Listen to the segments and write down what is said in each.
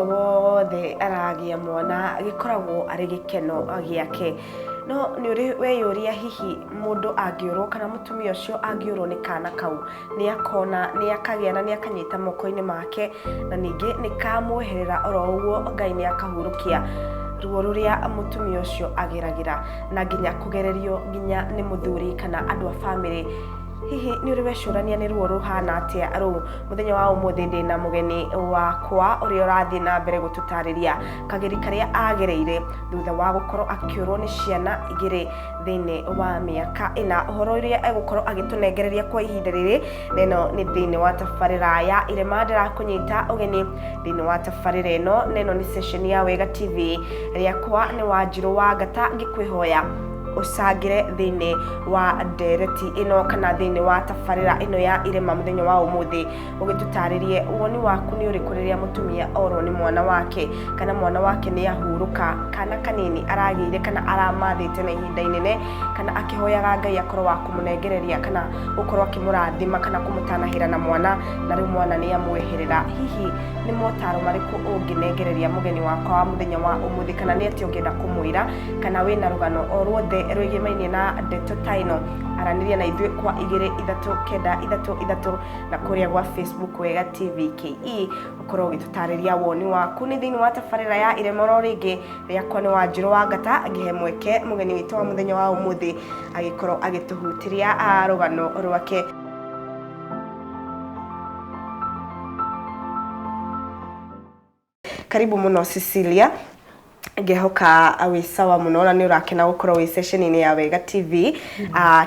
Rĩrĩa wothe aragĩa mwana gĩkoragwo arĩ gĩkeno gĩake. No nĩ ũrĩ weyũria hihi mũndũ angĩũrwo kana mũtumia ũcio angĩũrwo nĩ kana kau nĩ akona, nĩ akagĩa na nĩ akanyita moko-inĩ make na ningĩ nĩ kamweherera oro ũguo Ngai nĩ akahurũkia ruo rũrĩa mũtumia ũcio ageragĩra na nginya kũgererio nginya nĩ mũthuri kana andũ a bamĩrĩ. Hihi nĩ ũrĩ wecũrania nĩ ruo rũhana atĩa rũu? Mũthenya wa ũmũthĩ ndĩ na mũgeni wakwa ũrĩa ũrathiĩ na mbere gũtũtarĩria kageri karĩa agereire thutha wa gũkorwo akĩũrwo nĩ ciana igĩrĩ thĩinĩ wa mĩaka ĩna. Ũhoro ũrĩa egũkorwo agĩtũnengereria kwa ihinda rĩrĩ, na ĩno nĩ thĩinĩ wa tabarĩra ya Irema. Ndĩrakũnyita ũgeni thĩinĩ wa tabarĩra ĩno, na ĩno nĩ session ya Wega TV. Rĩakwa nĩ Wanjirũ wa Ngata, ngĩkwĩhoya ũcangĩre thĩinĩ wa ndereti ĩno kana thĩinĩ wa tabarĩra ĩno ya Irema mũthenya wa ũmũthĩ, ũgĩtũtarĩrie woni waku nĩ ũrĩkũ rĩrĩa mũtumia orwo nĩ mwana wake kana mwana wake nĩ ahurũka, kana kanini aragĩire kana aramathĩte na ihinda inene, kana akĩhoyaga Ngai akorwo wa kũmũnengereria kana gũkorwo akĩmũrathima kana kũmũtanahĩra na mwana, na rĩu mwana nĩ amweherera. Hihi nĩ motaro marĩkũ ũngĩnengereria mũgeni wakwa wa mũthenya wa ũmũthĩ, kana nĩ atĩa ũngĩenda kũmwĩra, kana wĩna rũgano o ruothe rwĩgĩmainie na ndeto ta ĩno, aranĩria na ithuĩ kwa 2 3 9 3 3 na kũrĩa gwa Facebook Wega TV KE, ũkorwo ũgĩtũtarĩria woni waku. Nĩ thĩinĩ wa tabarĩra ya Irema oro rĩngĩ, rĩakwa nĩ Wanjirũ wa Ngata, ngĩhe mweke mũgeni witũ wa mũthenya wa ũmũthĩ agĩkorwo agĩtũhutĩria rũgano rwake. Karibu mũno Cecilia, ngehoka wĩ sawa mũno na nĩ ũrakena gũkorwo wĩ session-inĩ ya Wega TV.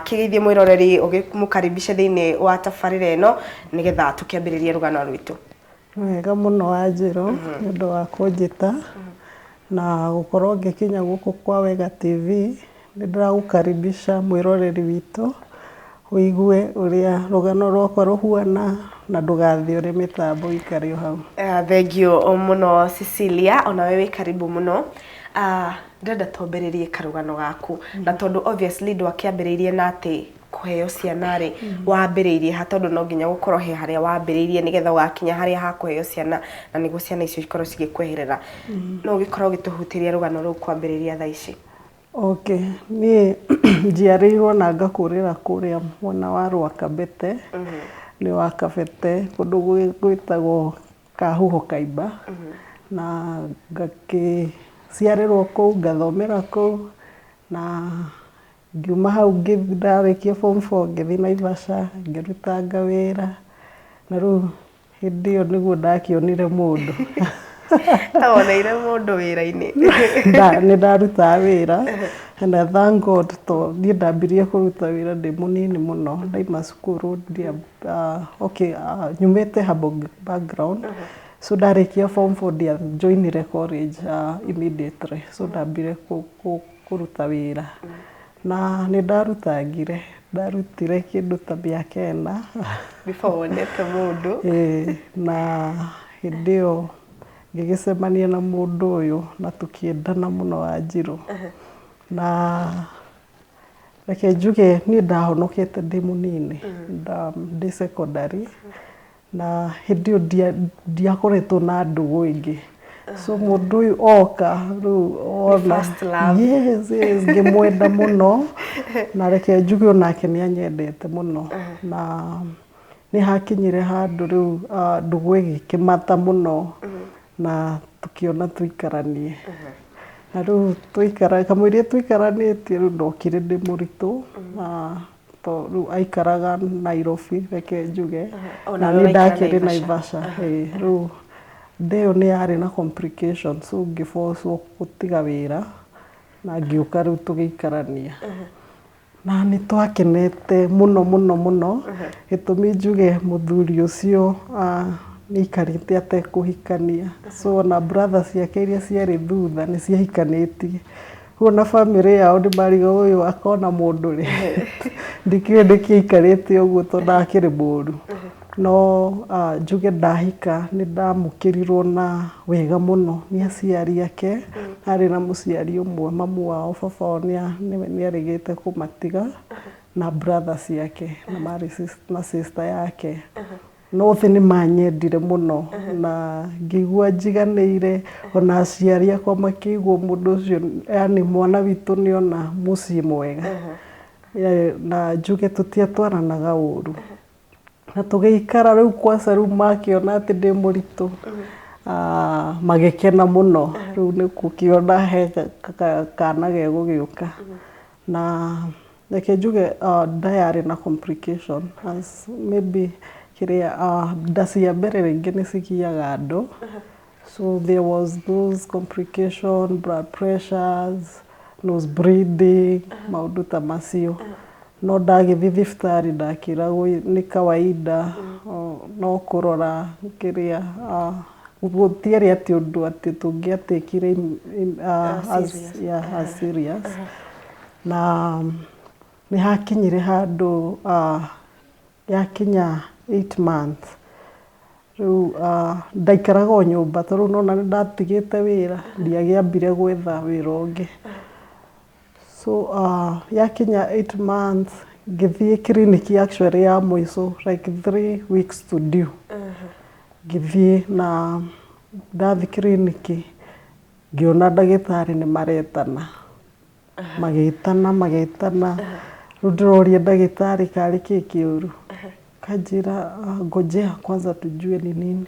Kĩgeithie mwĩroreri ũgĩmũkaribisha thĩinĩ wa tabarĩra ĩno nĩgetha tũkĩambĩrĩrie rũgano rwitũ. Wega mũno Wanjirũ nĩ ũndũ wa kũnjĩta na gũkorwo ngĩkinya gũkũ kwa Wega TV. Nĩ ndĩragũkaribisha mwĩroreri witũ ũigue ũrĩa rũgano rwakwa rũhuana na ndũgathiĩ ũrĩ mĩtambo ũikare o hau. Thank you mũno Cecilia, onawe wĩ karibu mũno. Ndĩrenda twambĩrĩrie karũgano gaku, na tondũ obviously ndwakĩambĩrĩirie na atĩ kũheo ciana rĩ, wambĩrĩirie ha? Tondũ no nginya gũkorwo he harĩa wambĩrĩirie nĩgetha ũgakinya harĩa ha kũheo ciana na nĩguo ciana icio ikorwo cigĩkweherera. No ũgĩkorwo ũgĩtũhutĩria rũgano rũu kwambĩrĩria thaa ici. Okay, niĩ njiarĩirwo na ngakũrĩra kũrĩa mwena wa Rwakabete, nĩ wa Kabete, kũndũ gwĩtagwo Kahuho Kaimba, na ngakĩciarĩrwo kũu, ngathomera kũu, na ngiuma hau ndarĩkia form 4 ngĩthiĩ Naivasha, ngĩrutanga wĩra, na rĩu hĩndĩ ĩyo nĩguo ndakĩonire mũndũ. Woneire mũndũ wĩra-inĩ? Nĩ ndarutaga wĩra and I thank God to niĩ ndambirie kũruta wĩra ndĩ mũnini mũno ndaima cukuru. Okay, nyumĩte humble background, so ndarĩkia form 4 ndia joinire college immediately, so ndambire kũruta wĩra na nĩ ndarutangire, ndarutire kĩndũ ta mĩaka 4 before wonete mũndũ. Ĩĩ, na hĩndĩ ĩyo ngĩgĩcemania na mũndũ ũyũ na tũkĩendana mũno Wanjirũ. Na reke njuge niĩ ndahonokete ndĩ mũnini, ndĩ secondary, na hĩndĩ ĩyo ndiakoretwo na ndũgũ ĩngĩ, so mũndũ ũyũ oka rĩu ona First love. Yes, ngĩmwenda mũno, na reke njuge onake nĩ anyendete mũno, na nĩ hakinyire handũ rĩu ndũgũ ĩgĩkĩmata mũno na tũkĩona tũikaranie, na rĩu tũikara kamũiria tũikaranĩtie rĩu ndokire ndĩ mũritũ, na to rĩu aikaraga Nairobi, reke njuge, O na nawe niĩ waikara ndakĩrĩ Naivasha. Naivasha. Ĩĩ, rĩu nda ĩyo nĩ yarĩ na complications, so ngĩbocwo gũtiga wĩra na ngĩũka rĩu tũgĩikarania na nĩ twakenete mũno mũno mũno. Gĩtũmi njuge mũthuri ũcio nĩ aikarĩte atekũhikania, so ona brother ciake iria ciarĩ thutha nĩ ciahikanĩtie. Rĩu ona bamĩrĩ yao nĩ marigagwo ũyũ akona mũndũ rĩ, ndikĩũĩ nĩkĩ aikarĩte ũguo tondũ akĩrĩ mũru. No njuge ndahika nĩ ndamũkĩrirwo na wega mũno nĩ aciari ake. Arĩ na mũciari ũmwe, mamu wao, baba wao nĩ aregete kũmatiga na brother ciake na marĩ na sister yake. No othe nĩ manyendire mũno na ngĩigua njiganĩire, ona aciari akwa makĩigua mũndũ ũcio, yani mwana witũ nĩ ona mũciĩ mwega. Na njuge tũtiatwaranaga ũru. Na tũgĩikara rĩu kwaca rĩu makĩona atĩ ndĩ mũritũ, magĩkena mũno rĩu nĩ gũkĩona he kana gegũgĩũka. Na reke njuge nda yarĩ na complication as maybe kĩrĩa nda cia mbere rĩngĩ nĩ cigiaga andũ. So there was those complication, blood pressures, nose bleeding, maũndũ ta macio. No ndagĩthiĩ thibitarĩ ndakĩragwo nĩ kawaida, no kũrora kĩrĩa, gũtiarĩ atĩ ũndũ atĩ tũngĩatekire as, yeah, as serious. Na nĩ hakinyire handũ yakinya 8 months rĩu, ndaikaraga o nyũmba tondũ nona nĩ ndatigĩte wĩra, ndiagĩambire gwetha wĩra ũngĩ. So yakinya 8 months ngĩthiĩ kiriniki, actually ya mũico, like 3 weeks to due, ngĩthiĩ, na ndathiĩ kiriniki ngĩona ndagĩtarĩ nĩ maretana, magĩtana magĩtana. Rĩu ndĩroria ndagĩtarĩ karĩ kĩ kĩũru, kanjĩra, "Ngojea kwanza tujue ni nini."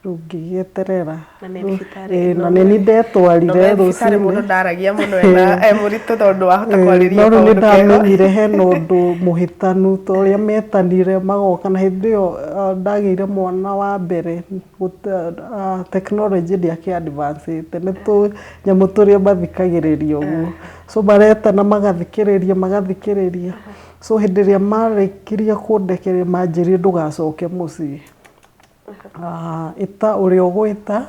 Rĩu ngĩgĩeterera. Na nĩ thibitarĩ Na nĩ niĩ ndetwarire. Thibitarĩ mũndũ Rũcinĩ ndaragia mũno ena e mũritũ tondũ wahota kwarĩria No rĩu nĩ kaũndũ keho. Ndamenyire hena ũndũ mũhĩtanu ta ũrĩa metanire magoka, na hĩndĩ ĩyo ndagĩire mwana wa mbere, technology ndĩakĩ advance ĩte, nĩ tũnyamũ tũrĩa mathikagĩrĩria ũguo. So maretana, magathikĩrĩria, magathikĩrĩria. So hĩndĩ ĩrĩa marĩkirie kũndekereria, manjĩrire, "Ndũgacoke mũciĩ, ĩta ũrĩa ũgwĩta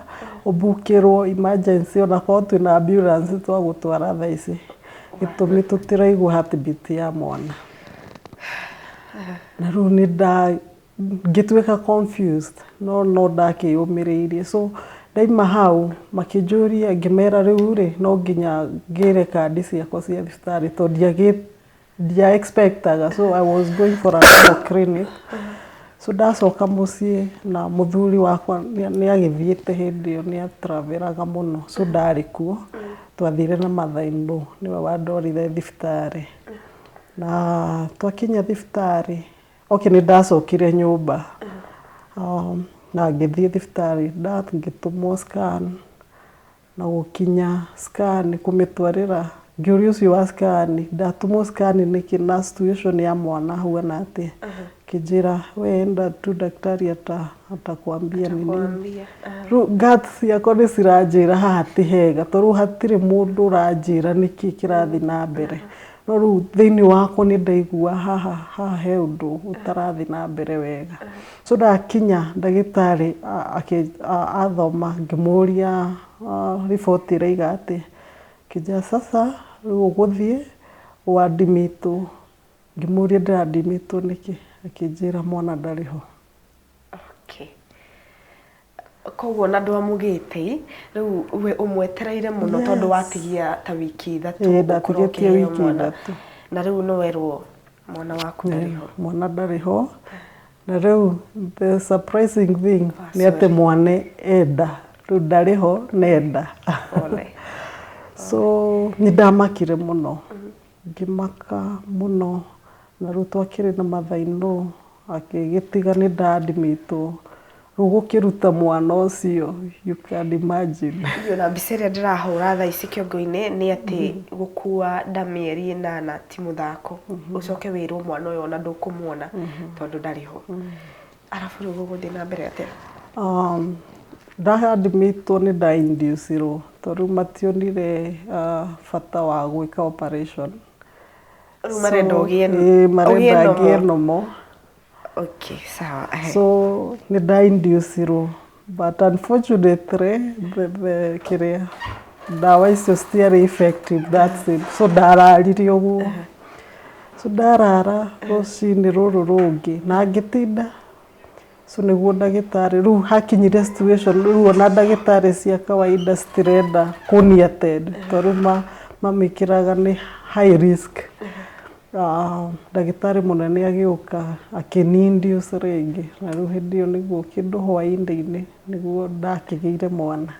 ũbukĩrwo emergency, onakorwo twĩna ambulance twagũtwara thaa ici, gĩtũmi tũtiraigua heartbeat ya mwana." Na rĩu nĩ nda ngĩtuĩka confused, no ndakĩyũmĩrĩirie. So ndaima hau makĩnjũria, ngĩmera rĩu rĩ no nginya ngĩre kandi ciakwa cia thibitarĩ tondũ ndia expectaga. So I was going for a normal clinic. So ndacoka mũciĩ na mũthuri wakwa nĩ agĩthiĩte, hĩndĩ ĩyo nĩ atravelaga mũno, so ndarĩ kuo. Twathire na mother-in-law, nĩwe wandwarire thibitarĩ. Na twakinya thibitarĩ, okay, nĩ ndacokire nyũmba na ngĩthiĩ thibitarĩ, ngĩtũmwo scan, na gũkinya scan kũmĩtwarĩra, ngĩũria ũcio wa scan, ndatũmwo scan nĩkĩ na situation ya mwana huana atĩa? Akĩnjĩra, "We enda tu, daktari atakwambia ni nini." Kwambia. Rĩu guts ciakwa nĩ ciranjĩra haha ti hega, tondũ hatirĩ mũndũ ũranjĩra nĩkĩ kĩrathiĩ na mbere, no rĩu thĩinĩ wakwa nĩ ndaigua haha he ũndũ ũtarathiĩ na mbere wega. So ndakinya, ndagĩtarĩ athoma, ngĩmũria riboti ĩraiga atĩa. Akĩnjĩra, "Sasa rĩu ũgũthiĩ ũandimitwo." Ngĩmũria, "Ndĩrandimitwo nĩkĩ?" Akĩnjĩra, "Mwana ndarĩ ho." Okay. Koguo na ndwamũgĩte, rĩu we ũmwetereire mũno tondũ watigia ta wiki 3 Ĩĩ, ũkorwo ndatigetie ũkĩheo wiki mwana. 3. Na rĩu nĩ werwo mwana waku ndarĩ ho. Mwana ndarĩ ho. Na rĩu the surprising thing nĩ atĩ Sorry. mwana enda, rĩu ndarĩ ho nenda. Pole. So nĩ ndamakire mũno, ngĩmaka mũno, na rĩu twakĩrĩ na mother-in-law, akĩgĩtiga nĩ ndadimitwo, rĩu gũkĩruta mwana ũcio, you can imagine. Niĩ ona mbica ĩrĩa ndĩrahũra thaa ici kĩongo-inĩ nĩ atĩ gũkua nda mĩeri 8 ti mũthako, ũcoke wĩrwo mwana ũyũ ona ndũkũmuona tondũ ndarĩ ho. Arabu rĩu gũgũthiĩ na mbere atĩa? Ndadimitwo nĩ ndainducirwo tondũ mationire bata wa gwĩka operation. Rĩu marenda ũgĩe Ĩĩ, marenda ũgĩe ngĩe normal. Normal. Okay, sawa. Ehe. So nĩ ndainducirwo, but unfortunately the kĩrĩa ndawa icio citiarĩ effective, that's it. So ndararire ũguo. So ndarara, rũcinĩ rũrũ rũngĩ na ngĩtinda, so nĩguo ndagĩtarĩ rĩu hakinyire situation rĩu ona ndagĩtarĩ cia kawaida citirenda kũni attend tondũ rĩu mamĩkĩraga nĩ high risk. Ndagĩtarĩ mũnene agĩũka akĩni induce rĩngĩ, na rĩu hĩndĩ ĩyo nĩguo kĩndũ hwaĩ-inĩ nĩguo ndakĩgĩire mwana.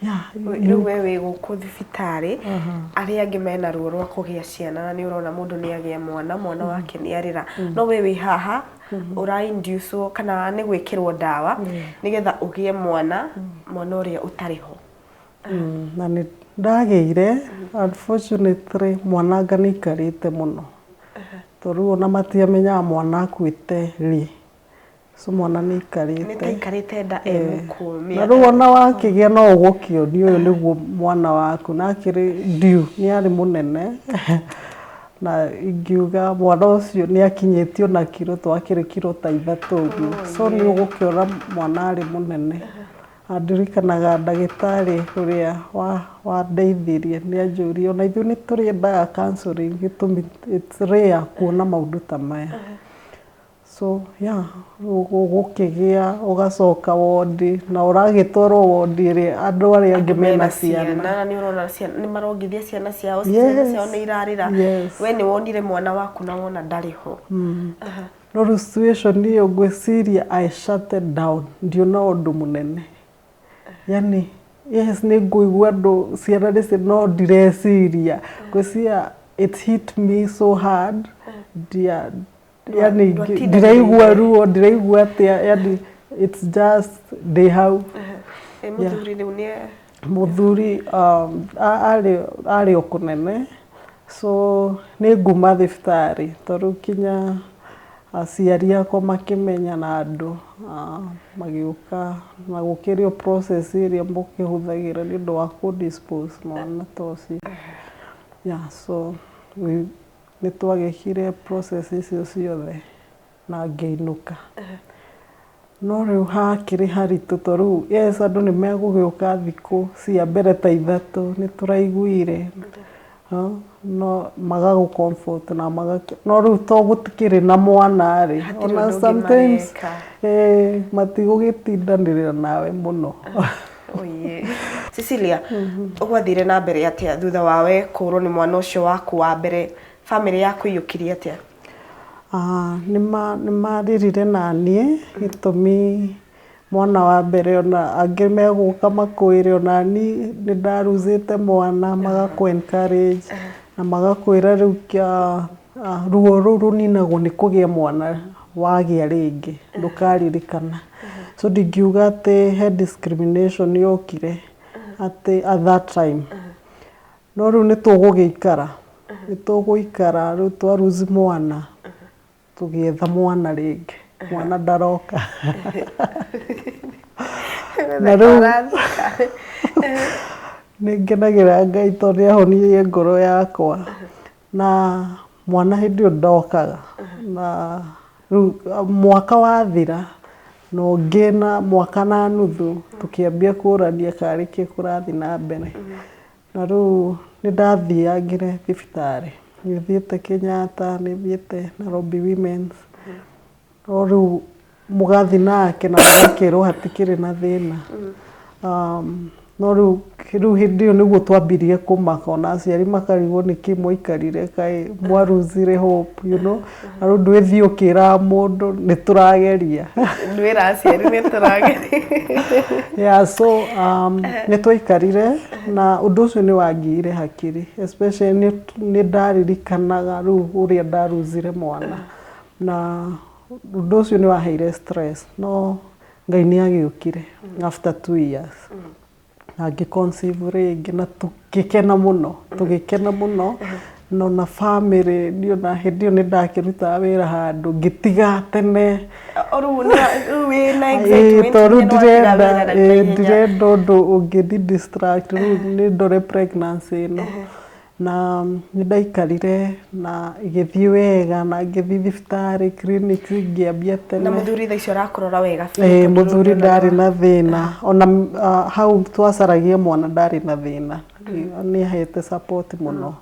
Yeah. Rĩu we wĩ gũkũ thibitarĩ, arĩa angĩ mena ruo rwa kũgĩa ciana na nĩ ũrona mũndũ nĩ agĩa mwana, mwana wake nĩ arĩra, no we wĩ haha ũra induce kana nĩ gwĩkĩrwo ndawa nĩgetha ũgĩe mwana, mwana ũrĩa ũtarĩ ho. Na nĩ ndagĩire, unfortunately mwana anga nĩ aikarĩte mũno, tondũ rĩu ona matiamenyaga mwana akuĩte rĩ, so mwana nĩ Nĩ aikarĩte. Ta aikarĩte nda e mũkuũ. Na rĩu ona wakĩgĩa no ũgũkĩonio ũyũ nĩguo mwana waku, na akĩrĩ due nĩ arĩ mũnene, na ingiuga mwana ũcio nĩ akinyĩtio na kiro, twakĩrĩ kiro ta 3 ũguo, so nĩ ũgũkĩona mwana arĩ mũnene. Na ndirikanaga ndagĩtarĩ ũrĩa wandeithirie nĩ anjũririe, ona ithuĩ nĩ tũrĩendaga counseling, gĩtũmi it's rare kuona maũndũ ta maya. So yeah, ũgũkĩgĩa ũgacoka wondi na ũragĩtwarwo wondi ĩrĩa andũ arĩa angĩ mena ciana. Na nĩ ũrona ciana nĩ marongithia ciana ciao, ciana ciao nĩ irarĩra. We nĩ wonire mwana waku na wona ndarĩ ho. No rĩu situation ĩyo ngwĩciria I shut it down, ndiona ũndũ mũnene. Yani yes, nĩ ngũigua andũ ciana nĩ no ndireciria. Ngwĩciria it hit me so hard. Ndia yani Ndwatindagĩrĩire. Ndiraigua ruo, ndiraigua atĩa, yani it's just ndĩ hau. Mũthuri rĩu nĩ Mũthuri arĩ o kũnene, so nĩ nguma thibitarĩ, tondũ kinya aciari akwa makĩmenya na andũ magĩũka na gũkĩrĩ o process ĩrĩa mũkĩhũthagĩra nĩ ũndũ wa kũ dispose mwana ta ũcio. Yeah, so nĩ twagĩkire process icio ciothe na ngĩinũka. No rĩu hakĩrĩ haritũ, tondũ rĩu yes, andũ nĩ megũgĩũka thikũ cia mbere ta 3, nĩ tũraiguire, no magagũ comfort na no rĩu to gũtikĩrĩ na mwana rĩ, Hatirĩ ona ũndũ ũngĩ sometimes mareka. Matigũgĩtindanĩrĩra nawe mũno. Oye. Cecilia, ũgwathire na mbere atĩa thutha wa we kũrwo nĩ mwana ũcio waku wa mbere? Bamĩrĩ yaku iyũkirie atĩa? Nĩ marĩrire naniĩ, gĩtũmi mwana wa mbere ona angĩ megũka makwĩre ona niĩ nĩ ndaruzĩte mwana, magakũ encourage na magakwĩra rĩu ruo rũu rũninagwo nĩ kũgĩa mwana, wagĩa rĩngĩ ndũkaririkana. So ndingiuga atĩ he discrimination yokire atĩ at that time, no rĩu nĩ tũgũgĩikara, nĩ tũgũikara rĩu twaruzi mwana tũgĩetha mwana rĩngĩ, mwana ndaroka. Na rĩu nĩ ngenagĩra Ngai tondũ nĩ ahonirie ngoro yakwa, na mwana hĩndĩ ĩyo ndokaga, na rĩu mwaka wathira na ũngĩ na mwaka na nuthu tũkĩambia kũrania karĩ kĩ kũrathiĩ na mbere. Na rĩu nĩ ndathiangire thibitarĩ, nĩ thiĩte Kenyatta, nĩ thiĩte Nairobi Women's, no rĩu mũgathiĩ nake na mũgakĩrwo hatikĩrĩ na thĩna. No rĩu hĩndĩ ĩyo nĩguo twambirie kũmaka, ona aciari makarigwo nĩkĩ mwaikarire, kaĩ mwaruzire hope. Na rĩu ndwĩthiĩ ũkĩraga mũndũ nĩ tũrageria. Ndwĩra aciari nĩ tũrageria. Yeah, so nĩ twaikarire na ũndũ ũcio nĩ wangiire hakiri, especially nĩ ndaririkanaga rĩu ũrĩa ndaruzire mwana, na ũndũ ũcio nĩ waheire stress, no Ngai nĩ agĩũkire after 2 years na ngĩ conceive rĩngĩ, na tũgĩkena mũno, tũgĩkena mũno. No na family niĩ ona hĩndĩ ĩyo nĩ ndakĩrutaga wĩra handũ ngĩtiga tene. O rĩu wĩna excitement Tondũ nĩ watiga ndirenda wĩra na ihenya. Ndirenda ũndũ ũngĩ distract, rĩu nĩ ndore pregnancy ĩno, na nĩ ndaikarire na ĩgĩthiĩ wega, na ngĩthiĩ thibitarĩ, clinic ngĩambia tene. Na mũthuri thaa icio arakũrora wega biũ, Ĩĩ, tondũ rĩu mũthuri ndona ndarĩ na thĩna ona hau twacaragia mwana, ndarĩ na thĩna, nĩ ahete support mũno,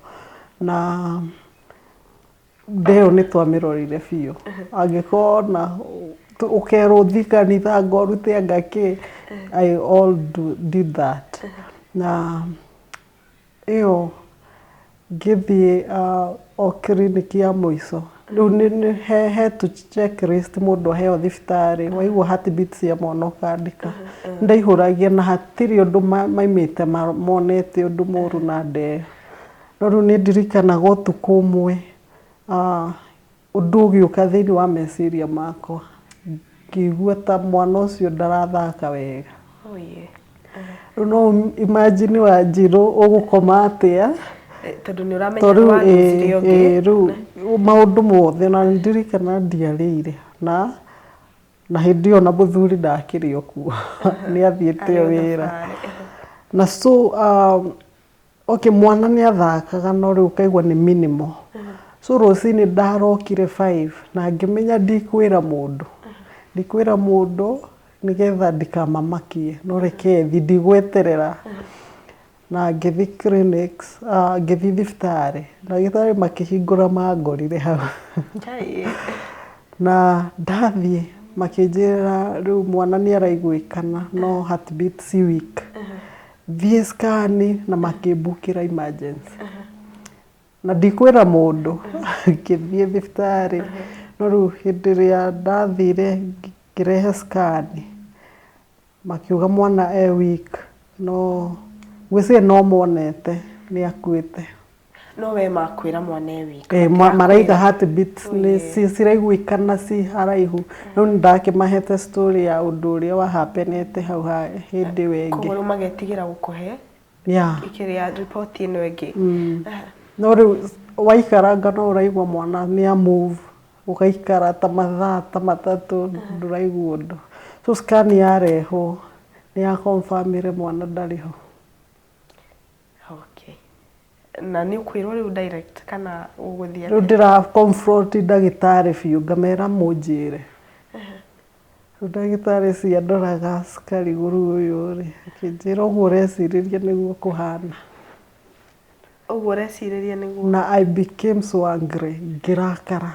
na ndĩyo nĩ twamĩrorire biũ. Angĩkorwo ona ũkerwo ũthiĩ kanitha, anga ũrute, anga kĩ, I all did that. Na ĩyo Ngĩthiĩ o clinic ya mũico. Rĩu he tũ checklist mũndũ aheo thibitarĩ, waigua heartbeat cia mwana ũkandĩka. Ndaihũragia na hatirĩ ũndũ maimĩte monete ũndũ mũru na nda ĩyo. No rĩu nĩ ndirikanaga ũtukũ ũmwe ũndũ ũgĩũka thĩinĩ wa meciria makwa, ngĩigua ta mwana ũcio ndarathaka wega. Rĩu no imagine Wanjirũ ũgũkoma atĩa? Tondũ nĩ ũramenya nĩ walosire ũngĩ. Rĩu maũndũ mothe na ndirikana ndiarĩire na hĩndĩ ĩyo na mũthuri ndakĩrĩ o kuo, nĩ athiĩte o wĩra. Na so okay, mwana nĩ athakaga no rĩu ũkaigua nĩ minimal. So rũcinĩ ndarokire 5 na ngĩmenya ndikwĩra mũndũ. Ndikwĩra mũndũ nĩgetha ndikamamakie, no reke thiĩ, ndigweterera. Na ngĩthiĩ clinics, ngĩthiĩ thibitarĩ. Ndagĩtarĩ makĩhingũra mangorire hau. Na ndathiĩ makĩnjĩra rĩu mwana nĩ araiguĩkana no heartbeat ci weak. Thiĩ scan na makĩmbukĩra emergency. Na ndikwĩra mũndũ, ngĩthiĩ thibitarĩ. No rĩu hĩndĩ ĩrĩa ndathire ngĩrehe scan, makiuga mwana e weak, no ngwĩciria no monete nĩ akuĩte. No we makwĩra mwana e weak? Maraiga heartbeat nĩ ciraiguĩkana ci haraihu. Rĩu nĩ ndakĩmahete story ya ũndũ ũrĩa wa happenete hau hĩndĩ ĩyo ĩngĩ. Koguo rĩu magetigĩra gũkũhe kĩrĩa report ĩno ĩngĩ. No rĩu waikaranga no ũraigua mwana nĩ a move, ũgaikara ta mathaa ta 3 ndũraigua ũndũ. So scan yarehwo nĩ ya confirmire mwana ndarĩ ho. Okay. Na nĩ ũkwĩrwo rĩu direct kana ũgũthiĩ? Rĩu ndĩra confront ndagĩtarĩ biũ, ngamera mũnjĩre. Rĩu ndagĩtarĩ ciandoraga cikarigwo rĩu ũyũ rĩ, akĩnjĩra ũguo ũrecirĩria nĩguo kũhana. Ũguo ũrecirĩria nĩguo. Na I became so angry, ngĩrakara.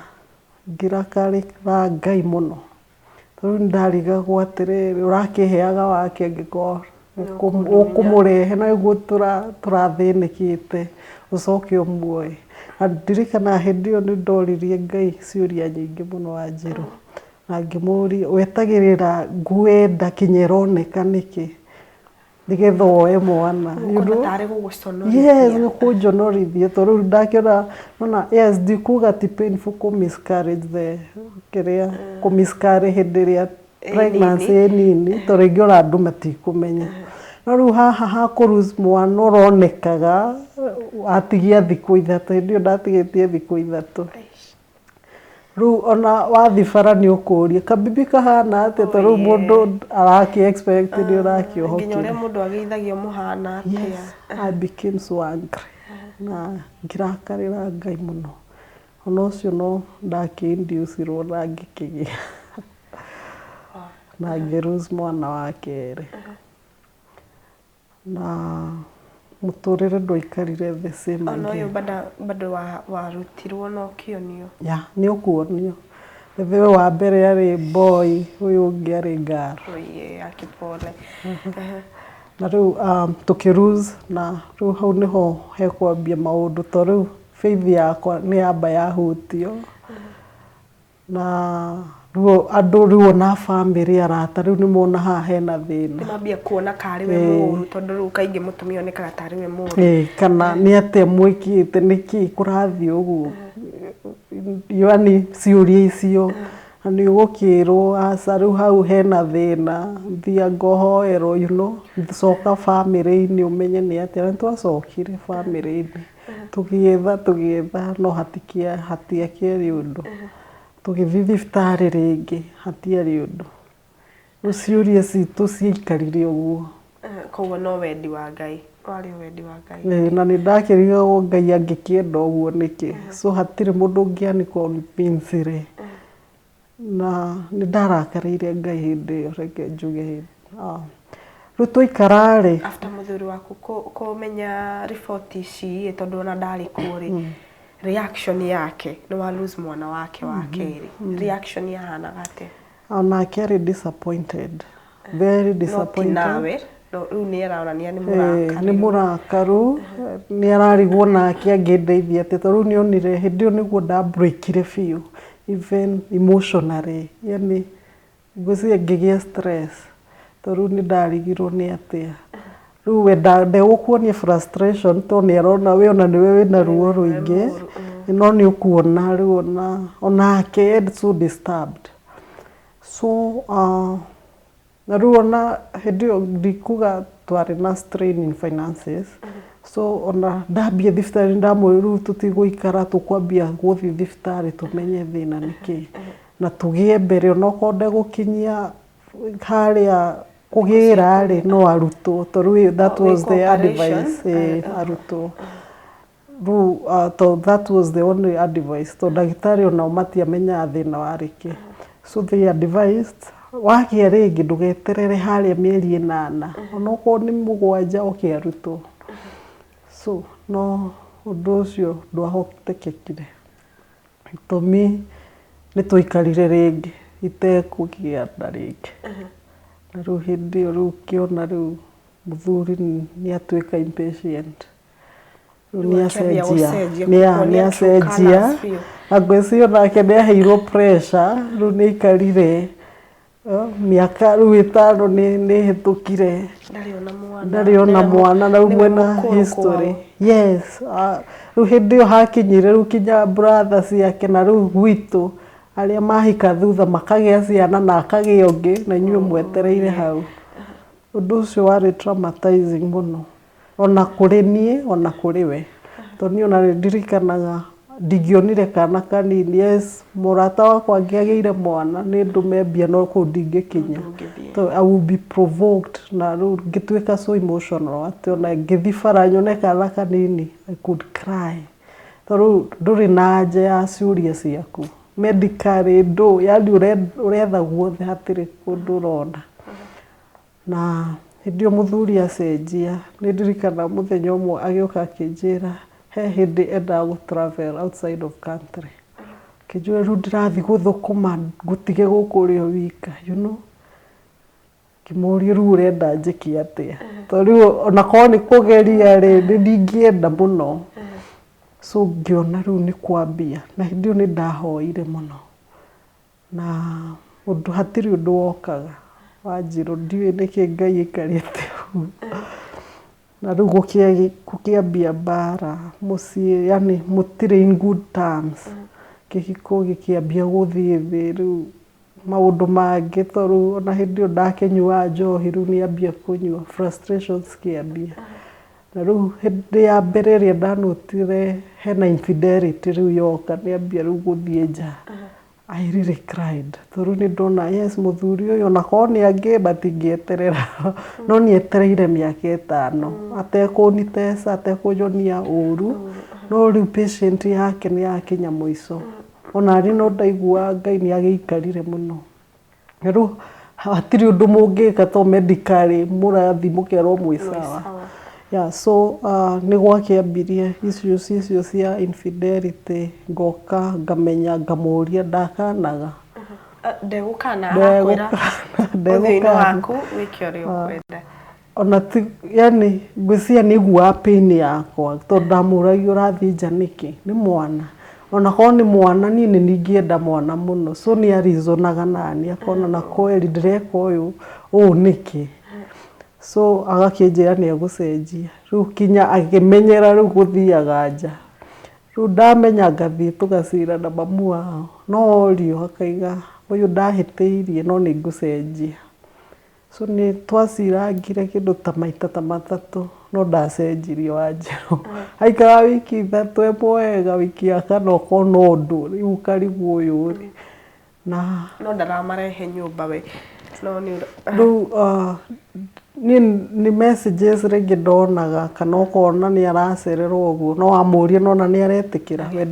Ngĩrakarĩra Ngai mũno. Tondũ nĩ ndarigagwo atĩrĩrĩ, ũrakĩheaga wake angĩkorwo ũkũmũrehe na nĩguo tũrathĩnĩkĩte ũcoke ũmuoe. Na ndirikanaga hĩndĩ ĩyo nĩ ndoririe Ngai ciũria nyingĩ mũno Wanjirũ. Na ngĩmũria, wetagĩrĩra ngue nda kinya ĩroneka nĩkĩ nĩgetha woe mwana? Ũkona tarĩ gũgũconorithia. Yes, nĩ kũnjonorithia tondũ rĩu ndakĩona nona, yes, ndikuga ti painful kũ miscarriage the kĩrĩa kũ miscarry hĩndĩ ĩrĩa pregnancy ĩ nini, tondũ rĩngĩ ona andũ matikũmenya. No rĩu haha ha kũ lose mwana ũronekaga atigia thikũ 3, hĩndĩ ĩyo ndatigĩtie thikũ 3. Rĩu ona wathiĩ bara nĩ ũkũria kabibi kahana atĩa, tondũ rĩu mũndũ arakĩ expect nĩ ũrakĩohokire. Nginya ũrĩa mũndũ ageithagio mũhana atĩa. Yes, I became so angry. Na ngĩrakarĩra Ngai mũno. Ona ũcio no ndakĩ-inducirwo na ngĩkĩgĩa. Na ngĩ lose mwana wa kerĩ. Na mũtũrĩre ndwaikarire the same Ona again. ũyũ bado warutirwo na ũkĩonio? Yeah, nĩ ũkuonio. Ithuĩ wa mbere arĩ boy, ũyũ ũngĩ arĩ girl. Oye, akipole. Na rĩu tũkĩ lose, na rĩu hau nĩho hekwambia maũndũ, to rĩu faith yakwa nĩ yamba yahutio. Na rĩu andũ rĩu ona bamĩrĩ arata rĩu nĩ mona haha hena thĩna. Nĩ mambia kuona karĩ we mũũru, tondũ rĩu kaingĩ mũtumia onekaga tarĩ we mũũru. Kana nĩ atĩa mwĩkĩte, nĩkĩ kũrathiĩ ũguo? Yani ciũria icio. Na nĩ ũgũkĩrwo aca rĩu hau hena thĩna, thiĩ ngohoerwo, you know, coka bamĩrĩ-inĩ ũmenye nĩ atĩa. Na nĩ twacokire bamĩrĩ-inĩ. Tũgĩetha no hatiakĩarĩ ũndũ. Tũgĩthiĩ thibitarĩ rĩngĩ, hatiarĩ ũndũ. Rĩu ciũria citũ ciaikarire ũguo. Koguo no wendi wa Ngai, warĩ wendi wa Ngai. Na nĩ ndakĩrigagwo Ngai angĩkĩenda ũguo nĩkĩ. So hatirĩ mũndũ ũngĩani convince. Na nĩ ndarakarĩire Ngai hĩndĩ ĩyo, reke njuge hĩndĩ. Rĩu twaikara rĩ. After mũthuri waku kũmenya riboti ici, tondũ ona ndarĩ kuo rĩ, reaction yake nĩ wa lose mwana wake wa kerĩ. Reaction yahanaga atĩa? Onake arĩ disappointed. Very disappointed. No ti nawe. No rĩu nĩ aronania nĩ Ĩĩ, mũrakaru. Nĩ mũrakaru, nĩ ararigwo nake angĩndeithia atĩa, tondũ rĩu nĩ onire hĩndĩ ĩyo nĩguo ndambũrĩkire biũ even emotionally, yani ngwĩciria ngĩgĩa stress, tondũ rĩu nĩ ndarigirwo nĩ atĩa. Rĩu we ndegũkuonia frustration tondũ nĩ arona we ona nĩwe wĩna ruo rũingĩ, no nĩ ũkuona rĩu onake so disturbed. So na rĩu ona hĩndĩ ĩyo ndikuga twarĩ na strain in finances, so ona ndambia thibitarĩ ndamwĩra rĩu tũtigũikara, tũkwambia gũthiĩ thibitarĩ tũmenye thĩna nĩ kĩ, na tũgĩe mbere onokorwo ndegũkinyia harĩa kũgĩra rĩ, no arutwo, tondũ that was the advice, arutwo. Rĩu tondũ that was the only advice, tondũ ndagĩtarĩ onao matiamenyaga thĩna warĩ kĩ. So they advised, wagĩa rĩngĩ ndũgeterere harĩa mĩeri 8, onokorwo nĩ 7 oke arutwo. So no ũndũ ũcio ndwahotekekire. Gĩtũmi nĩ twaikarire rĩngĩ itekũgĩa nda rĩngĩ. Na rĩu hĩndĩ ĩyo rĩu ũkĩona rĩu mũthuri nĩ atuĩka impatient. Rĩu nĩ acenjia, nĩ acenjia, na ngwĩciria onake nĩ aheirwo pressure, rĩu nĩ aikarire mĩaka rĩu 5 nĩ ĩhĩtũkire. Ndarĩ ona mwana. Ndarĩ ona mwana, na rĩu mwena history. Yes, rĩu hĩndĩ ĩyo hakinyire rĩu kinya brother ciake na rĩu gwitũ arĩa mahika thutha makagĩa ciana na akagĩa ũngĩ, na inyuĩ mwetereire hau. Ũndũ ũcio warĩ traumatizing mũno, ona kũrĩ niĩ ona kũrĩ we. Tondũ niĩ ona nĩ ndirikanaga ndingĩonire kana kanini, yes mũrata wakwa angĩagĩire mwana nĩ ndũme mbia no kũu ndingĩkinya. I will be provoked, na rĩu ngĩtuĩka so emotional atĩ ona ngĩthiĩ bara nyone kana kanini I could cry. Tondũ rĩu ndũrĩ na anja ya ciũria ciaku. Medically ndũ, yani ũretha guothe hatirĩ kũndũ ũrona. Na hĩndĩ ĩyo mũthuri acenjia, nĩ ndirikanaga mũthenya ũmwe agĩũka akĩnjĩra he hĩndĩ endaga gũ travel outside of country. Akĩnjĩra rĩu ndĩrathiĩ gũthũkũma ngũtige gũkũ ũrĩ o wika, you know. Ngĩmũria rĩu ũrenda njĩke atĩa? Tondũ rĩu onakorwo nĩ kũgeria rĩ, nĩ ndingĩenda mũno. So ngĩona rĩu nĩ kwambia, na hĩndĩ ĩyo nĩ ndahoire mũno. Na ũndũ hatirĩ ũndũ wokaga Wanjirũ, ndiũĩ nĩkĩ Ngai aikarĩte ũguo. Na rĩu gũkĩambia mbara mũciĩ, yani mũtirĩ in good terms. Kĩhiko gĩkĩambia gũthiĩ thĩ, rĩu maũndũ mangĩ, tondũ ona hĩndĩ ĩyo ndakĩnyuaga njohi, rĩu nĩ ambia kũnyua, frustrations cikĩambia. Na rĩu hĩndĩ ya mbere ĩrĩa ndanotire hena infidelity rĩu yoka, nĩ ambia rĩu gũthiĩ nja. I really cried, tondũ nĩ ndona yes mũthuri ũyũ onakorwo nĩ angĩ but ingĩeterera, no nĩ etereire mĩaka 5 atekũnitesa, atekũnyonia ũru, no rĩu patient yake nĩ yakinya mũico. Ona niĩ no ndaiguaga Ngai nĩ agĩikarire mũno. Na rĩu hatirĩ ũndũ mũngĩka to medically mũrathiĩ mũkerwo mwĩ sawa. Yeah, so nĩ gwakĩambirie issues icio cia infidelity, ngoka ngamenya, ngamũria ndakanaga. Ndegũkana, arakwĩra ũthiũ-inĩ waku wĩke ũrĩa ũkwenda. Ona ti, yani ngwĩciria nĩ aiguaga pain yakwa, tondũ ndamũragia ũrathiĩ nja nĩkĩ, nĩ mwana. Onakorwo nĩ mwana, niĩ nĩ ningĩenda mwana mũno, so nĩ arizonaga nani, akona na kweli ndĩreka ũyũ ũũ nĩkĩ. So agakĩnjĩra nĩ egũcenjia, rĩu kinya akĩmenyera rĩu gũthiaga nja. Rĩu ndamenya ngathiĩ tũgacira na mamu wao, no orio akaiga ũyũ ndahĩtĩirie no nĩ ngũcenjia. So nĩ twacirangire kĩndũ ta maita ta 3, no ndacenjirie Wanjirũ. Aikaraga wiki 3 e mwega, wiki ya kana ũkona ũndũ, rĩu ũkarigwo ũyũ rĩ. Na no ndaramarehe nyũmba we. No nĩ rĩu niĩ nĩ messages rĩngĩ ndonaga, kana ũkona nĩ aracererwo ũguo, no wamũria nona nĩ aretĩkĩra, we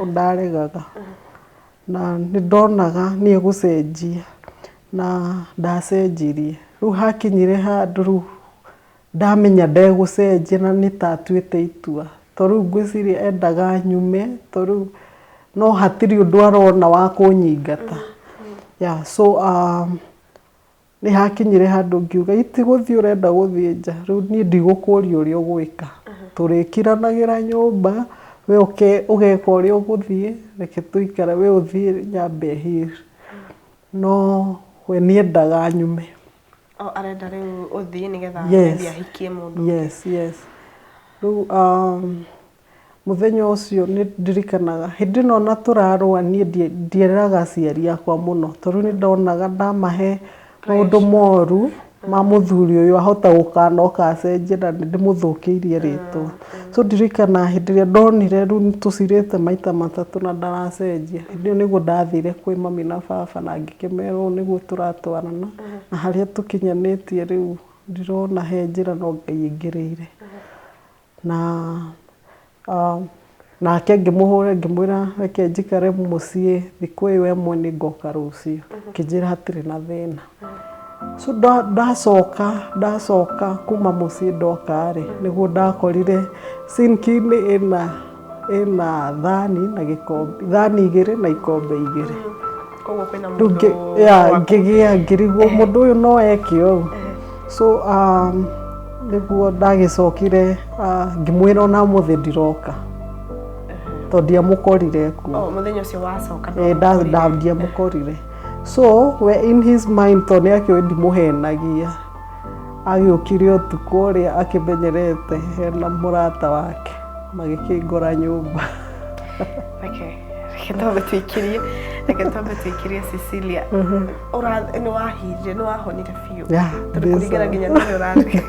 ndaregaga. Na nĩ ndonaga nĩ egũcenjia, na ndacenjirie. Rĩu hakinyire handũ rĩu ndamenya ndegũcenjia na nĩ ta atuĩte itua. Tondũ rĩu ngwĩciria endaga nyume, tondũ rĩu no hatirĩ ũndũ arona wa kũnyingata. Yeah, so Nĩ hakinyire handũ ngiuga itigũthiĩ ũrenda gũthiĩ nja, rĩu niĩ ndigũkũria ũrĩa ũgwĩka. Tũrĩkiranagĩra nyũmba, we ũgeka ũrĩa ũgũthiĩ, reke tũikare, we ũthiĩ nyambe heal. No we nĩendaga nyume. O arenda rĩu ũthiĩ nĩgetha maybe ahikie mũndũ. Yes. Rĩu mũthenya ũcio nĩ ndirikanaga hĩndĩ ĩno ona tũrarũa niĩ ndieraga aciari akwa mũno tondũ nĩ ndonaga ndamahe maũndũ moru ma mũthuri ũyũ ahota gũkanoka acenjie na nĩ ndĩmũthũkĩirie rĩtwa. So ndirikanaga hĩndĩ ĩrĩa ndonire rĩu nĩ tũcirĩte maita matatũ na ndaracenjia, hĩndĩ ĩyo nĩguo ndathire kwĩ mami na baba na ngĩkĩmera ũũ nĩguo tũratwarana na harĩa tũkinyanĩtie rĩu ndirona he njĩra no Ngai aingĩrĩire. Na nake ngĩmũhũra ngĩmwĩra reke njikare mũciĩ thikũ ĩyo ĩmwe nĩ ngoka rũciũ. Akĩnjĩra hatirĩ na thĩna. So ndacoka kuma mũciĩ ndoka rĩ, nĩguo ndakorire sinki-inĩ ĩna thani na gĩkombe, thani igĩrĩ na ikombe igĩrĩ. Koguo kwĩna mũndũ Ngĩgĩa ngĩrigwo mũndũ ũyũ no eke ũũ. So nĩguo ndagĩcokire ngĩmwĩra ona ũmũthĩ ndiroka tondũ ndiamũkorire kuo. Oh, mũthenya ũcio wacoka Ndiamũkorire. So we in his mind tondũ nĩ akĩũĩ ndimũhenagia, agĩũkire ũtukũ ũrĩa akĩmenyerete hena mũrata wake magĩkĩngora nyũmba. Reke twambe tũikĩrie, reke twambe tũikĩrie Cecilia. Nĩ wahirire, nĩ wahonire biũ? Yeah. Tondũ kũringana nginya na ũrĩa ũratheka,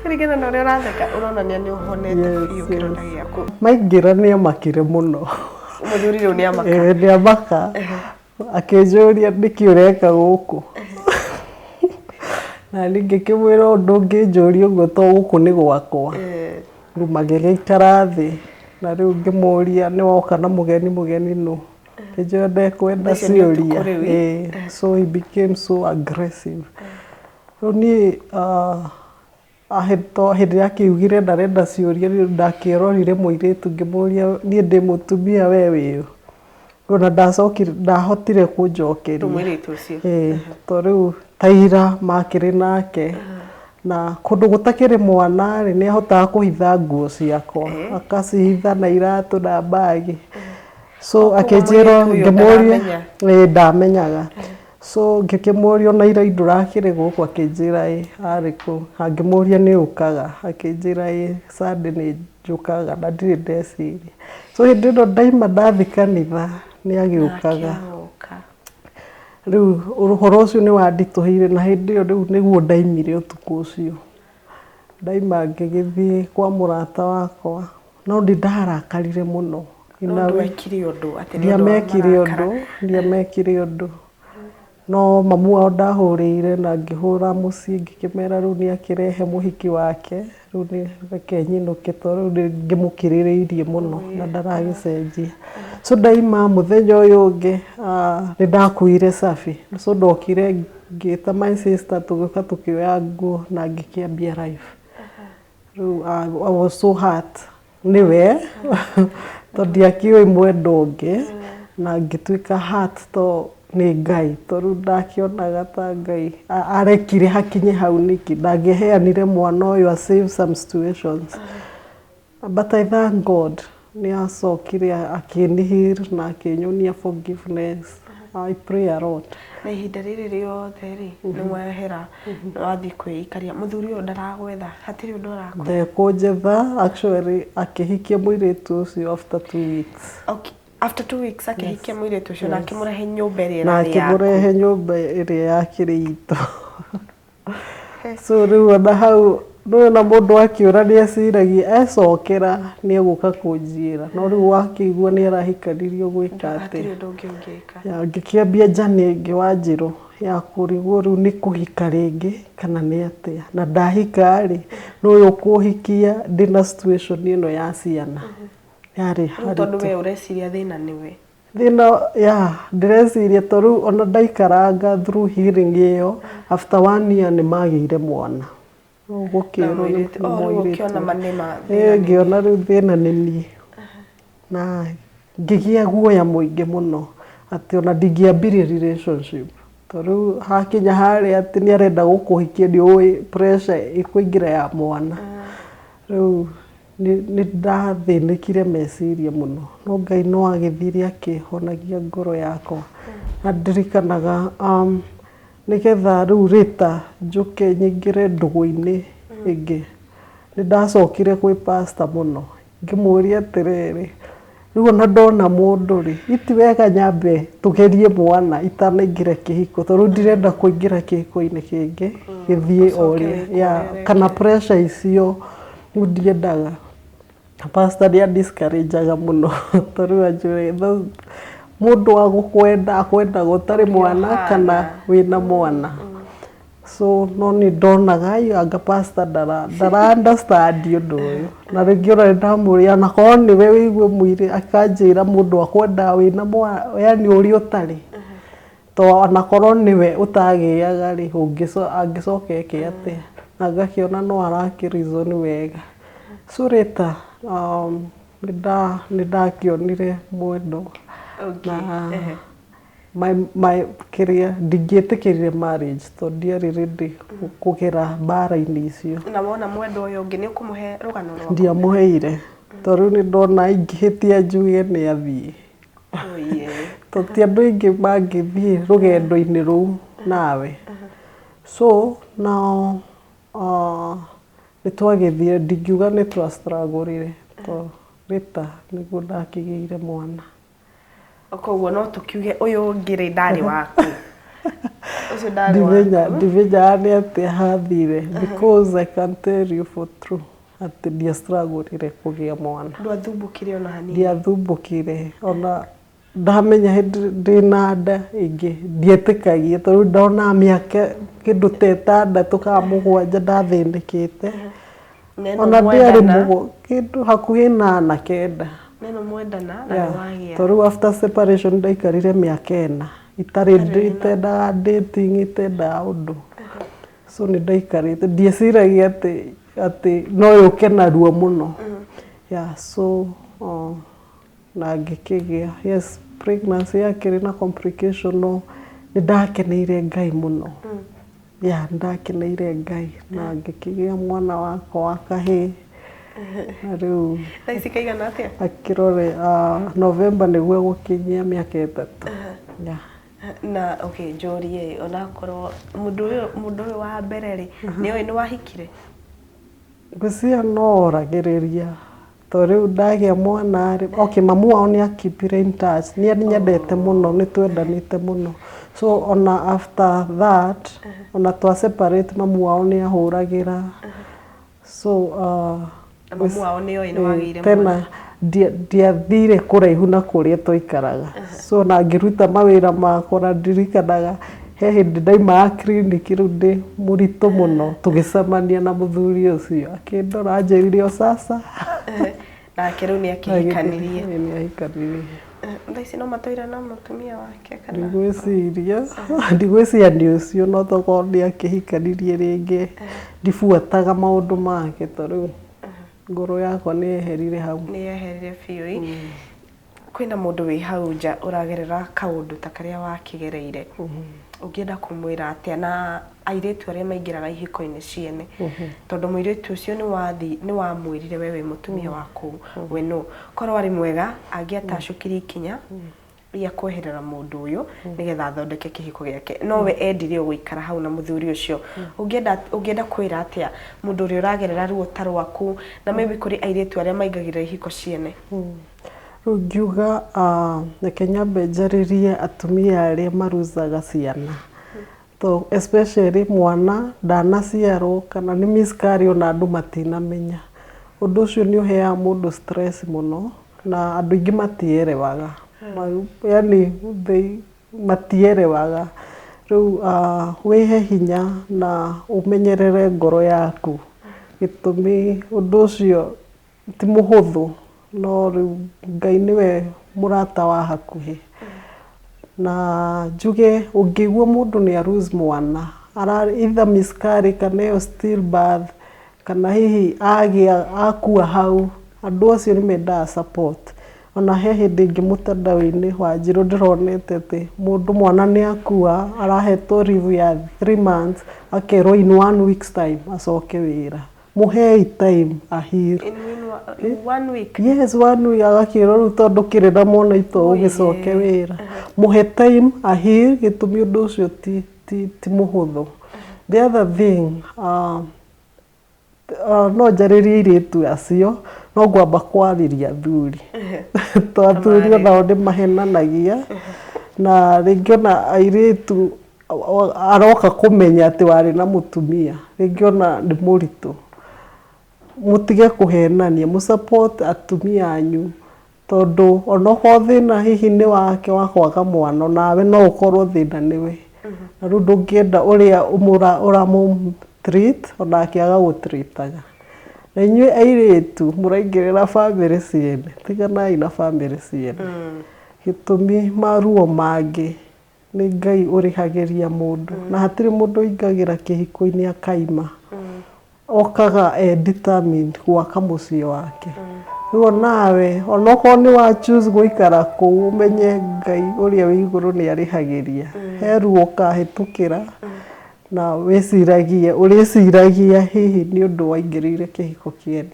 kũringana na ũrĩa ũratheka ũronania nĩ ũhonete biũ kĩronda gĩaku. Maingĩra nĩ amakire mũno. Mũthuri rĩu nĩ amaka? Nĩ amaka. Akĩnjũria nĩkĩ ũreka gũkũ? Na niĩ ngĩkĩmwĩra ũndũ ũngĩnjũria ũguo to gũkũ nĩ gwakwa. Rĩu magĩgĩikara thĩ na rĩu ngĩmũria nĩ woka na mũgeni, mũgeni nũ? Akĩnjĩra ndekwenda Ũcio nĩ ũtukũ ciũria. rĩu. Ĩĩ, so he became so aggressive. Rĩu niĩ hĩndĩ ĩrĩa akiugire ndarenda ciũria rĩu ndakĩrorire mũirĩtu ngĩmũria niĩ ndĩ mũtumia we wĩũ? Ona ndacokire ndahotire kũnjokeria. Mũirĩtu ũcio? Ĩĩ, to rĩu ta ira makĩrĩ nake na kũndũ gũtakĩrĩ mwana rĩ, nĩ ahotaga kũhitha nguo ciakwa, akacihitha na iratũ na mbagi. So akĩnjĩra mũirĩtu ũyũ ngĩmũria ndaramenya. Ĩĩ, ndamenyaga. So ngĩkĩmũria ona ira ndũrakĩrĩ gũkũ, akĩnjĩra ĩ arĩ kũ. Ngĩmũria nĩ ũkaga, akĩnjĩra ĩ Sunday nĩ njũkaga na ndirĩ ndeciria. So hĩndĩ ĩno ndaima ndathi kanitha nĩ agĩũkaga. Agoka. Rĩu ũhoro ũcio nĩ wanditũhĩire na hĩndĩ ĩyo rĩu nĩguo ndaimire ũtukũ ũcio. Ndaima ngĩgĩthiĩ kwa mũrata wakwa no nĩ ndarakarire mũno. No ndwekire ũndũ atĩ nĩ ũndũ wa Ndiamekire marakara. ũndũ, ndiamekire ũndũ. No mamu wao ndahũrĩire na ngĩhũra mũciĩ ngĩkĩmera rĩu nĩ akĩrehe mũhiki wake, rĩu nĩ reke nyinũke tondũ rĩu nĩ ngĩmũkirĩrĩirie mũno na ndaragĩcenjia. So ndaima mũthenya ũyũ ũngĩ nĩ ndakuire cabi. So ndokire ngĩta my sister tũgĩũka tũkĩoya nguo na ngĩkĩambia life. Rĩu I was so hurt nĩwe tondũ ndiakĩũĩ mwendwa ũngĩ na ngĩtuĩka hurt to nĩ Ngai tondũ rĩu ndakĩonaga ta Ngai arekire hakinye hau nĩkĩ, ndangĩheanire mwana ũyũ a save some situations. But I thank God nĩ acokire akĩnĩ na akĩnyonia forgiveness. I pray a lot. Na ihinda rĩrĩ rĩothe rĩ, nĩ wehera, nĩ wathiĩ kwĩikaria, mũthuri ũyũ ndaragwetha, hatirĩ ũndũ arakora? Ndekũnjetha, actually akĩhikia mũirĩtu ũcio after 2 weeks. Okay. After 2 weeks akĩhikia mũirĩtu ũcio na akĩmũrehe nyũmba ĩrĩa Na ĩrarĩ yaku. Akĩmũrehe nyũmba ĩrĩa yakĩrĩ itũ. So rĩu ona hau nĩwona mũndũ akĩũra nĩ eciragia ecokera nĩ egũka kũnjĩra, no rĩu wakĩigua nĩ arahikanirio gwĩka atĩa? Hatirĩ ũndũ ũngĩ ũngĩka. Ya, ngĩkĩambia njani ĩngĩ Wanjirũ ya kũrigwo rĩu nĩ kũhika rĩngĩ kana nĩ atĩa, na ndahika rĩ, nũ ũyũ ũkũhikia ndĩna situation ĩno ya ciana yarĩ Rĩu tondũ haritũ. we ũreciria thĩna nĩwe. Thĩna ya ndĩreciria to rĩu ona ndaikaranga through healing ĩyo, after one year nĩ magĩire mwana. Rĩu Na gũkĩrwo nĩ mũirĩtu. Oh, rĩu mũirĩtu. ũkĩona ma nĩ ma thĩna Ĩĩ, nĩ ngĩona rĩu thĩna nĩ niĩ na ngĩgĩa guoya mũingĩ mũno atĩ ona ndingĩambirie relationship. Tondũ rĩu hakinya harĩa atĩ nĩ arenda gũkũhikia nĩ ũĩ pressure ĩkũingĩra ya mwana. Rĩu nĩ ndathĩnĩkire meciria mũno, no Ngai no agĩthire akĩhonagia ngoro yakwa. Na ndirikanaga nĩgetha rĩu later njũke nyingĩre ndũgũ-inĩ ĩngĩ, nĩ ndacokire kwĩ pastor mũno, ngĩmũria atĩrĩrĩ, rĩu ona ndona mũndũ rĩ, iti wega nyambe tũgerie mwana itanaingĩra kĩhiko, tondũ ndirenda kũingĩra kĩhiko-inĩ kĩngĩ gĩthiĩ o Ũcoke ũrĩa, yeah, wĩkorere. Kana pressure icio rĩu ndiendaga. Pastor nĩ a discourage mũno, tondũ anjĩraga mũndũ wa gũkwenda akwendaga ũtarĩ Ũrĩa mwana kana ũhana. wĩna mwana. So no nĩ ndonaga anga pastor ndara understand ũndũ ũyũ. Na rĩngĩ ona nĩ ndamũria onakorwo nĩwe wĩigue mwĩrĩ, akanjĩra mũndũ akwendaga wĩna mwana, yani ũrĩa ũtarĩ. To onakorwo nĩwe ũtagĩaga rĩ, angĩcoka eke atĩa? Na ngakĩona no arakĩ reason wega. So later nĩ ndakĩonire mwendwa. Na my kĩrĩa ndingĩetĩkĩrire marriage tondũ ndiarĩ ready kũgera mbara-inĩ icio. Na wona mwendwa ũyũ ũngĩ, nĩ ũkũmũhe rũgano rwaku? Ndiamũheire, tondũ rĩu nĩ ndona ingĩhĩtia njuge nĩ athiĩ. Tondũ ti andũ aingĩ mangĩthiĩ rũgendo-inĩ rũu nawe. So now nĩ twagĩthire, ndingiuga nĩ twa struggle tondũ later nĩguo ndakĩgĩire mwana. Koguo no tũkiuge ũyũ ũngĩ rĩ, ndarĩ waku, ũcio ndarĩ Ndimenya. waku. Ndimenyaga nĩ atĩa hathire, because I can tell you for true atĩ ndia struggle kũgĩa mwana. Ndwathumbũkire ona hanini? Ndiathumbũkire. Ona ndamenya hĩndĩ ndĩna nda ĩngĩ, ndietĩkagia, tondũ ndonaga mĩaka kĩndũ ta 6 kana 7 ndathĩnĩkĩte. Na ĩno Ona ndĩarĩ mwendana. Kĩndũ hakuhĩ 8 9. Na ĩno mwendana na nĩ wagĩa. Tondũ rĩu after separation ndaikarire mĩaka 4 itarĩ, itendaga dating, itendaga ũndũ. So nĩ ndaikarĩte ndieciragia atĩ no yũke narua mũno. Yeah, so na ngĩkĩgĩa, yes, pregnancy yakĩrĩ na complication, no nĩ ndakeneire Ngai mũno. Yeah, nĩ ndakeneire Ngai na ngĩkĩgĩa mwana wakwa wa kahĩĩ, na rĩu Thaa ici kaigana atĩa? Akĩrore November nĩguo egũkinyia mĩaka 3. Yeah. Na okay, njũrie, onakorwo mũndũ ũyũ wa mbere rĩ, nĩ oĩ nĩ wahikire? Ngwĩciria no oragĩrĩria, tondũ rĩu ndagĩa mwana rĩ, okay, mamu wao nĩ akipire in touch, nĩ anyendete mũno, nĩ twendanĩte mũno. So ona after that, ona twa separate, mamu wao nĩ ahũragĩra. So Na mamu wao nĩ oĩ nĩ wagĩire tena mwana? Ndiathire kũraihu na kũrĩa twaikaraga. So na ngĩruta mawĩra makwa, na ndirikanaga he hĩndĩ ndaimaga clinic rĩu ndĩ mũritũ mũno, tũgĩcemania na mũthuri ũcio, akĩndora, anjĩrire, "O sasa." Nake rĩu nĩ akĩhikanirie? Nĩ ahikanirie. Thaa ici no matũire na mũtumia wake kana? Ndigwĩciria nĩ ũcio, no tokorwo nĩ akĩhikanirie rĩngĩ. Ndibuataga maũndũ make tondũ rĩu ngoro yakwa nĩ yeherire hau. Nĩ yeherire biũ. Kwĩna mũndũ wĩ hau nja ũragerera kaũndũ ta karĩa wakĩgereire, ũngĩenda kũmwĩra atĩa? Na airĩtu arĩa maingĩraga ihiko-inĩ ciene, tondũ mũirĩtu ũcio nĩ wathi nĩ wamwĩrire we wĩ mũtumia wa kũu, we no korwo arĩ mwega angĩatacũkirie ikinya rĩa kweherera mũndũ ũyũ nĩgetha athondeke kĩhiko gĩake, no we endire o gũikara hau na mũthuri ũcio. Ũngĩenda kwĩra atĩa mũndũ ũrĩa ũragerera ruo ta rwaku, na maybe kũrĩ airĩtu arĩa maingagĩrĩra ihiko ciene? Rĩu ngiuga reke nyambe njarĩrie atumia arĩa maruzaga ciana, to especially mwana ndanaciarwo kana nĩ miscarriage ona andũ matinamenya. Ũndũ ũcio nĩ ũheaga mũndũ stress mũno, na andũ aingĩ matierewaga, yani they matierewaga. Rĩu wĩhe hinya na ũmenyerere ngoro yaku, gĩtũmi ũndũ ũcio ti mũhũthũ, no rĩu Ngai nĩwe mũrata wa hakuhĩ. Na njuge ũngĩigua mũndũ nĩ a lose mwana, either miscarry kana ĩyo stillbirth, kana hihi agĩa akua hau, andũ acio nĩ mendaga support. Ona he hĩndĩ ĩngĩ mũtandao-inĩ Wanjirũ ndĩronete atĩ mũndũ mwana nĩ akua, arahetwo leave ya 3 months, akerwo in one week's time acoke wĩra. Mũhei time a heal. In one week? Yes, one week agakĩrwo rĩu tondũ kĩrĩ na mwana ito ũgĩcoke wĩra. Mũhe time a heal, gĩtũmi ũndũ ũcio ti mũhũthũ. The other thing, no njarĩrie airĩtu acio, no ngwamba kwarĩria athuri, to athuri onao nĩ mahenanagia, na rĩngĩ ona airĩtu aroka kũmenya atĩ warĩ na mũtumia, rĩngĩ ona nĩ mũritũ. Mũtige kũhenania, mũ support atumia anyu, tondũ onokorwo thĩna hihi nĩ wake wa kwaga mwana, onawe no ũkorwo thĩna nĩwe. Na rĩu ndũngĩenda ũrĩa ũramũ treat onake agagũ-treat-aga. Na inyuĩ airĩtu mũraingĩrĩra bamĩrĩ ciene, tiganai na bamĩrĩ ciene. Gĩtũmi maruo mangĩ nĩ Ngai ũrĩhagĩria mũndũ, na hatirĩ mũndũ ũingagĩra kĩhiko-inĩ akaima. Okaga e determined gwaka mũciĩ wake. Rĩu onawe onokorwo nĩ wa choose gũikara kũu, ũmenye Ngai ũrĩa wĩ igũrũ nĩ arĩhagĩria. He ruo ũkahĩtũkĩra na wĩciragie, ũrĩciragia hihi nĩ ũndũ waingĩrĩire kĩhiko kĩene.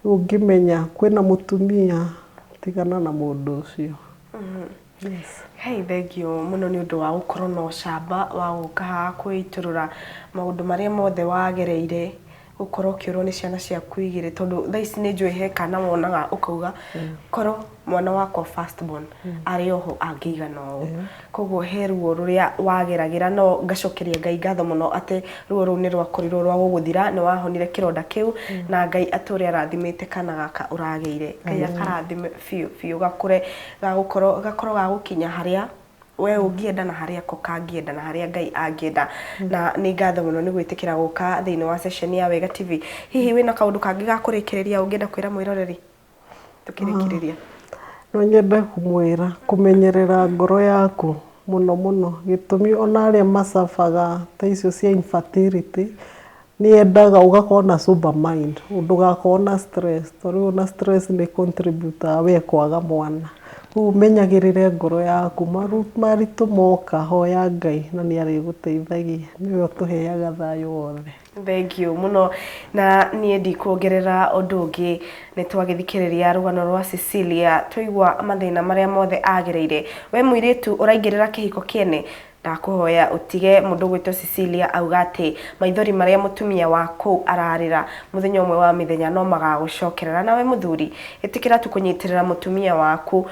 Rĩu ũngĩmenya kwĩna mũtumia, tigana na mũndũ ũcio. Yes. Hei, thengio mũno nĩ ũndũ wa gũkorwo na ũcamba wa gũka haha kwĩitũrũra maũndũ marĩa mothe wagereire, gũkorwo ũkĩũrwo nĩ ciana ciaku igĩrĩ, tondũ thaa ici nĩ njũĩ he kana wonaga ũkauga, korwo mwana wakwa first born arĩ oho angĩigana ũũ. Koguo he ruo rũrĩa wageragĩra, no ngacokeria Ngai ngatho mũno atĩ ruo rũu nĩ rwakorirwo rwa gũgũthira, nĩ wahonire kĩronda kĩu, na Ngai atũre arathimĩte kana gaka ũragĩire. Ngai akarathime biũ biũ, gakũre gagũkorwo gakorwo gagũkinya harĩa we ũngĩenda na harĩa ko kangĩenda na harĩa Ngai angĩenda. Na nĩ ngatho mũno nĩ gwĩtĩkĩra gũka thĩinĩ wa session ya Wega TV. Hihi wĩna kaũndũ kangĩ ga kũrĩkĩrĩria ũngĩenda kwĩra mwĩroreri tũkĩrĩkĩrĩria? No nyende kũmwĩra kũmenyerera ngoro yaku mũno mũno, gĩtũmi ona arĩa macabaga ta icio cia infertility, nĩ yendaga ũgakorwo na sober mind, ndũgakorwo na stress, tondũ rĩu ona stress nĩ contribute we kwaga mwana. Rĩu ũmenyagĩrĩre ngoro yaku, maritũ moka hoya Ngai na nĩ arĩgũteithagia, nĩwe ũtũheaga thayũ wothe. Thank you mũno, na niĩ ndikuongerera ũndũ ũngĩ. Nĩ twagĩthikĩrĩria rũgano rwa Cecilia, twaigua mathĩna marĩa mothe agereire. We mũirĩtu ũraingĩrĩra kĩhiko kĩene, ndakũhoya ũtige mũndũ ũgwĩtwo Cecilia auga atĩ maithori marĩa mũtumia wa kũu ararĩra, mũthenya ũmwe wa mĩthenya no magagũcokerera. Nawe mũthuri, ĩtĩkĩra tu kũnyitĩrĩra mũtumia waku.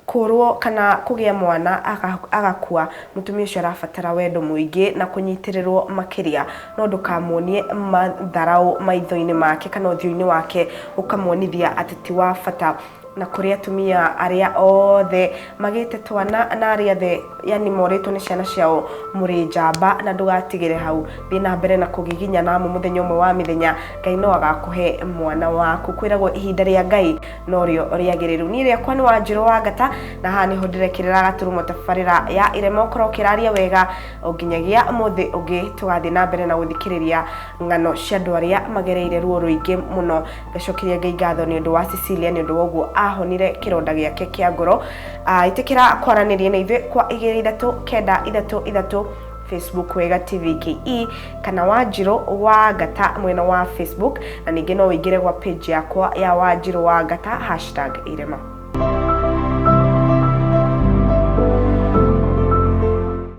Kũrwo kana kũgĩa mwana agakua, mũtumia ũcio arabatara wendo mũingĩ na kũnyitĩrĩrwo makĩria, no ndũkamuonie matharaũ maitho-inĩ make kana ũthiũ-inĩ wake ũkamuonithia atĩ ti wa bata. Na kũrĩ atumia arĩa othe magĩte twana na arĩa othe yani morĩtwo nĩ ciana ciao, mũrĩ njamba, na ndũgatigĩre hau, thiĩ na mbere na kũgiginya namu, mũthenya ũmwe wa mĩthenya Ngai no agakũhe mwana waku. Kwĩragwo ihinda rĩa Ngai norĩo rĩagĩrĩru. Niĩ rĩakwa nĩ Wanjirũ wa Ngata, na haha nĩho ndĩrekĩrĩra gaturumo tabarĩra ya Irema ũkorwo ũkĩraria wega o nginyagia mũthĩ ũngĩ tũgathiĩ na mbere na gũthikĩrĩria ng'ano cia andũ arĩa magereire ruo rũingĩ mũno. Ngacokeria Ngai ngatho nĩ ũndũ wa Cecilia, nĩ ũndũ wa ũguo ahonire kĩronda gĩake kĩa ngoro. Ĩtĩkĩra kwaranĩria na ithuĩ kwa 23933, Facebook Wega TV KE, kana Wanjirũ wa Ngata mwena wa Facebook, na ningĩ no ũingĩre gwa page yakwa ya Wanjirũ wa Ngata #Irema.